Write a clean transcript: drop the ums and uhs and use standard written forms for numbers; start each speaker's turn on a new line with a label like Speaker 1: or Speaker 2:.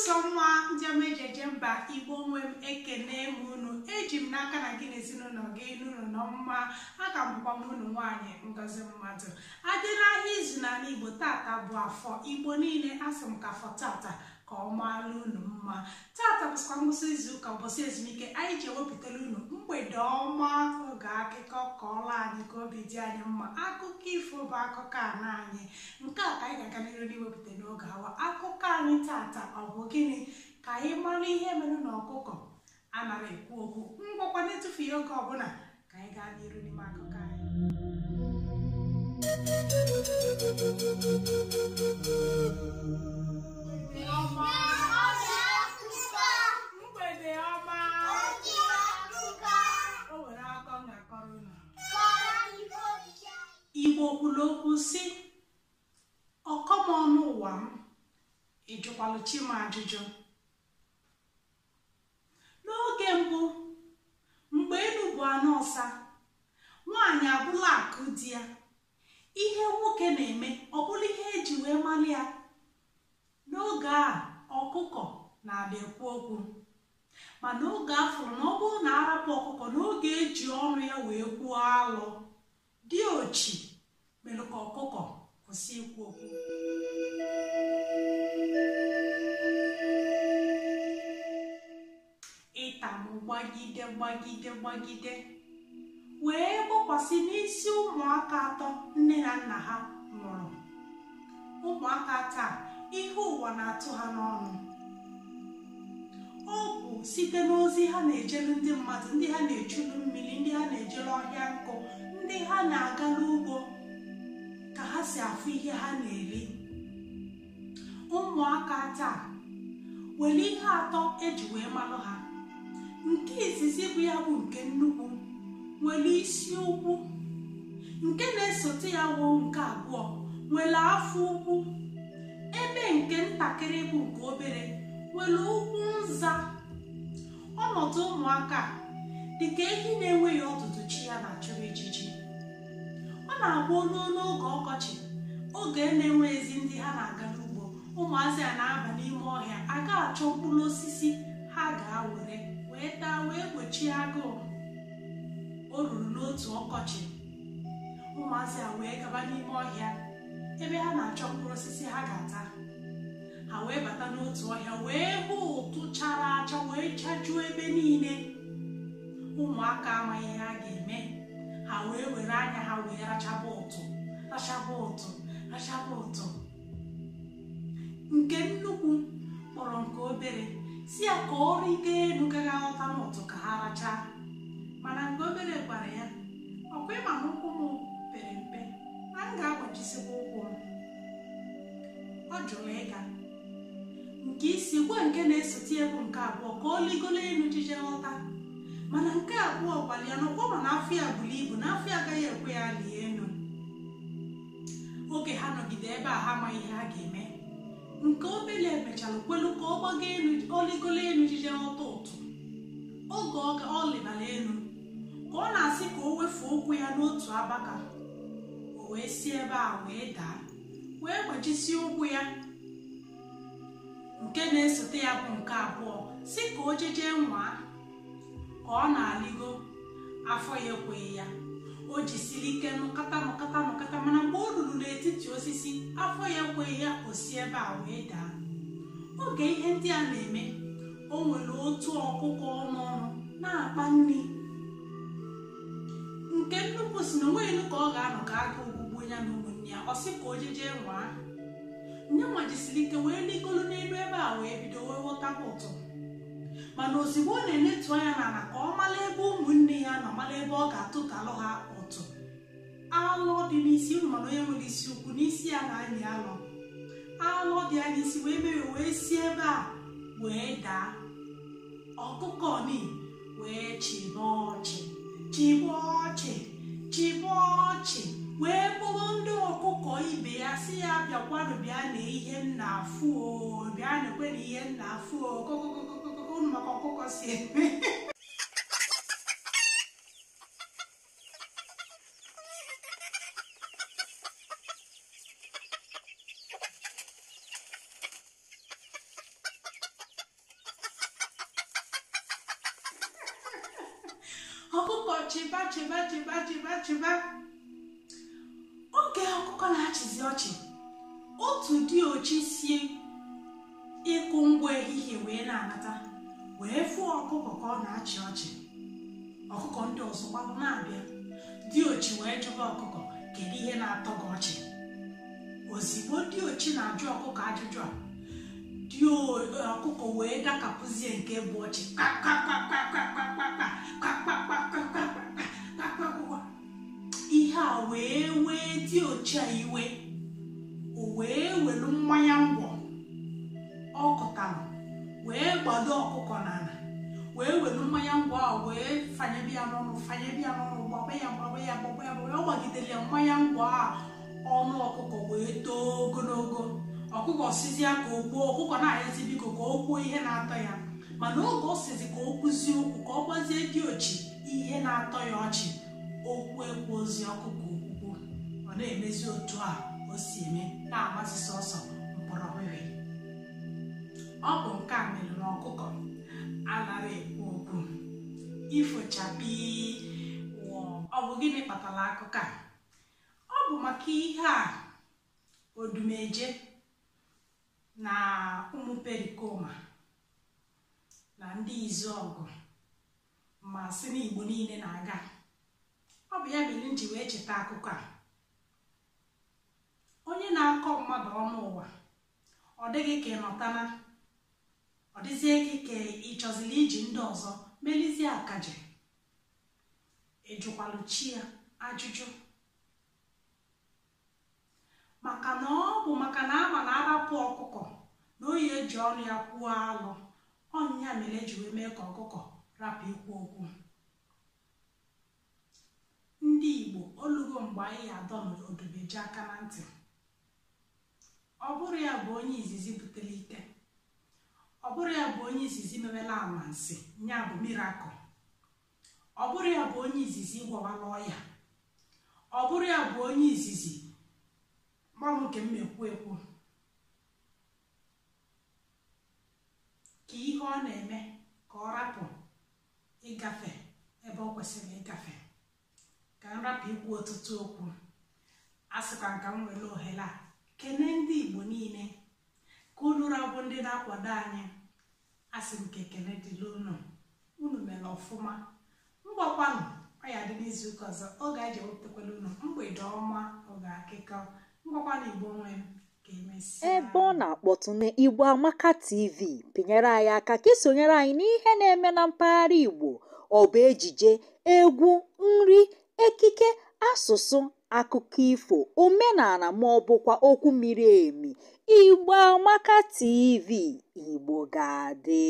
Speaker 1: Sọ mma ndị ọma eji eje mba Igbo nwe m ekene m unu eji m n'aka na gị na ezinụlọ gị n'ụlọ nọ mma aka m bụkwa m unu nwaanyị Ngozi Mmadụ adị n'ahịa izu n'ala Igbo tata bụ afọ Igbo niile asị m ka afọ tata ka ọ maala unu mma tata bụsịkwa ngwụsị izu ụka ụbọchị ezumike anyị ji ewepụtara unu mgbede ọma oge akụkọ kọọla anyị ka obi dị anyị mma akụkọ ifo bụ akụkọ ana anyị nke a ka anyị ga-aga n'iru n'iwepụta n'oge awa akụkọ anyị tata ọ bụ gịnị ka anyị mara ihe mere na ọkụkọ anaghị ekwu okwu ngwakwa n'etufughị oge ọbụla ka anyị gaa n'iru n'ime akụkọ anyị. Mgbede ọma o nwere akọ m ga-akọrọ unu. Igbo kwuru okwu sị ọkọmọnụ ụwa m ịjụkwalụ chi m ajụjụ. N'oge mbụ mgbe elu bụ anụ ọsa nwaanyị abụla akụ di ya ihe nwoke na-eme ọ bụla ihe eji wee mali ya. N'oge a ọkụkọ na-abịa ekwu okwu mana oge afụrụ na ọ bụrụ na arapụ ọkụkọ n'oge eji ọnụ ya wee kwuo alụ diochi mere ka ọkụkọ kwụsị ikwu okwu. Ịtamụ gbagide gbagide gbagide wee gbokwasị n'isi ụmụaka atọ nne na nna ha nwụrụ. Ụmụaka taa ihe ụwa na-atụ ha n'ọnụ. Ọ bụ site n'ozi ha na-ejelu ndị mmadụ, ndị ha na-echulu mmiri, ndị ha na-ejelu ọhịa nkụ, ndị ha na-aga n'ugbo ka ha si afụ ihe ha na-eri. Ụmụaka taa were ihe atọ eji wee malụ ha. Nke izizi bụ ya bụ nke nnukwu nwere isi ukwu, nke na-esote ya wụ nke abụọ nwere afọ ukwu, ebe nke ntakịrị bụ nke obere nwere ụkwụ nza. Ọnọdụ ụmụaka dịka ehi na-enweghị ọdụdụ chi ya na-achụrụ ijiji. Ọ na-agba olu n'oge ọkọchị, oge na-enweghịzi ndị ha na-aga n'ugbo, ụmụazị a na-aba n'ime ọhịa aga achọ mkpụrụ osisi ha ga-awere wee taa wee gbochie agụụ. O ruru n'otu ọkọchị, ụmụazị a wee gaba n'ime ọhịa ebe ha na-achọ mkpụrụ osisi ha ga-ata. Ha wee bata n'otu ọhịa wee hụ ụtụ chara acha wee chajuo ebe niile. Ụmụaka amaghị ihe ha ga-eme, ha wee were anya ha wee rachaba ụtụ rachaba ụtụ rachaba ụtụ. Nke nnukwu kpọrọ nke obere si ya ka ọ rịgo elu gaga ghọta n'ụtụ ka ha rachaa, mana nke obere gwara ya ọkwa ịma na ụkwụ m pere mpe na m ga-agbajisikwa ụkwụ m. Ọ jụrụ ịga. Nke isi gwa nke na-esote ya bụ nke abụọ ka ọ ligolo elu jije ghọta, mana nke abụọ gwara ya na ọkwa ma na afọ ya buru ibu na afọ ya agaghị ekwe ya lie elu. Oge ha nọgide ebe a ha amaghị ihe ha ga-eme, nke obere mechara kwelu ka ọ gbago elu ọ ligolo elu jije ghọta ụtụ. Oge ọ lịbara elu ka ọ na-asị ka o wefuo ụkwụ ya n'otu abaka, o wee si ebe a wee daa wee gbajisie ụkwụ ya. Nke na-esote ya bụ nke abụọ si ka o jeje nwaa, ka ọ na-alịgo afọ ya ekweghị ya. O jisiri ike nụkata nụkata nụkata, mana mgbe o ruru n'etiti osisi afọ ya ekweghị ya, o si ebe a wee daa. Oge ihe ndị a na-eme, o nwere otu ọkụkọ ọnụ ọnụ na-akpa nri. Nke nnukwu si na onweghị ka ọ ga-anọ ka agụụ gbugbuo ya na ụmụnne ya, ọ sị ka o jeje nwaa. Nyenwa jisiri ike wee ligolo n'elu ebe a wee bido wee ghọtakwa ụtụ, mana ozugbo ọ na-enetu anya n'ala ka ọ mara ebe ụmụnne ya nọ, mara ebe ọ ga-atụtalụ ha ụtụ. Alọ dị n'isi unu mana onye nwere isi ukwu n'isi ya na-anyị alọ, alọ dị ya n'isi wee mere wee si ebe a wee daa. Ọkụkọ ni wee chịba ọchị chịba ọchị chịba ọchị wee kpọrọ ndị ọkụkọ ibe ya si ya bịakwanụ bịa na ihe m na-afụ o, bịa na-ekwe na ihe m na-afụ o, kokokokokoko unu maka ọkụkọ si eme. Ọkụkọ chịba chịba chịba chịba chịba. Oge ọkụkọ na-achịzi ọchị, otu diochi si ịkụ ngwa ehihie wee na-anata, wee fụọ ọkụkọ ka ọ na-achị ọchị. Ọkụkọ ndị ọzọ gbalụ na-abịa. Diochi wee jụba ọkụkọ, kedu ihe na-atọ gị ọchị? Ozigbo diochi na-ajụ ọkụkọ ajụjụ a, ọkụkọ wee dakapụzie nke bụ ọchị, kakakakakakakakakakakakakakakakakakakwa. Ihe a wee wee diochi a iwe, o wee welu mmanya ngwọ ọ kụtara wee gbado ọkụkọ n'ala, wee welu mmanya ngwọ a wee fanyebe ya n'ọnụ, fanyebe ya n'ọnụ, gbaba ya gbaba ya gbaba ya gbaba ya. Ọ gbagidere ya mmanya ngwọ a, ọnụ ọkụkọ wee too ogologo. Ọkụkọ sizie ka o kwuo, ọkụkọ na-ayọzi biko ka o kwuo ihe na-atọ ya, mana oge ọ sizi ka o kwuzie okwu, ka ọ gwazie diochi ihe na-atọ ya ọchị, okwu ekwuozi ọkụkọ okwukwu. Ọ na-emezi otu a o si eme, na-amasị sọsọ mkpọrọhịhị. Ọ bụ nke a mere na ọkụkọ anaghị ekwu okwu. Ifochapi wụọ. Ọ bụ gịnị kpatara akụkọ a? Ọ bụ maka ihe a Odumeje na ụmụ Perikoma na ndị Izuọgụ ma sị na Igbo niile na-aga. Ọ bụ ya mere m ji wee cheta akụkọ a. Onye na-akọ mmadụ ọnụ ụwa, ọ dịghị ka ị nọtana, ọ dịzie gị ka ị chọziri iji ndị ọzọ melizie akaje. Ị jụkwalụ chi ya ajụjụ, maka na ọ bụ maka na ama na arapụ ọkụkọ na oyi eji ọnụ ya kwuo alụ. Ọnya mere eji wee mee ka ọkụkọ rapụ ikwu okwu. Ndị Igbo, olugo mgbe anyị adọ n'Odumeje aka na ntị. Ọ bụrụ ya bụ onye izizi butere ike, ọ bụrụ ya bụ onye izizi mewela anwansi, nya bụ mirakụl, ọ bụrụ ya bụ onye izizi gwọwala ọya, ọ bụrụ ya bụ onye izizi gbanwe nke m ekwu ekwu, ka ihe ọ na-eme ka ọ rapụ ịgafe ebe ọ kwesịrị ịgafe. Ka m rapụ ikwu ọtụtụ okwu, a sịkwa nka m were ohere a kene ndị Igbo niile ka unu rabụ ndị na-akwado anyị. Asị m ka ekele dịrị unu, unu mere ọfụma. Mgbakwanụ ọ ya dị n'izuụka ọzọ, oge anyị ji ewepụtakwala unu mgbede ọma, oge akụkọ. Ngwakwanụ Igbo nwe m, ka emesịa.
Speaker 2: Ebe ọ na-akpọtụ na Igbo Amaka TV, pinyere anyị aka ka isonyere anyị n'ihe na-eme na mpaghara Igbo. Ọ bụ ejije, egwu, nri, ekike, asụsụ, akụkọ ifo, omenala ma ọ bụkwa okwu miri emi. Igbo Amaka TV, Igbo ga-adị.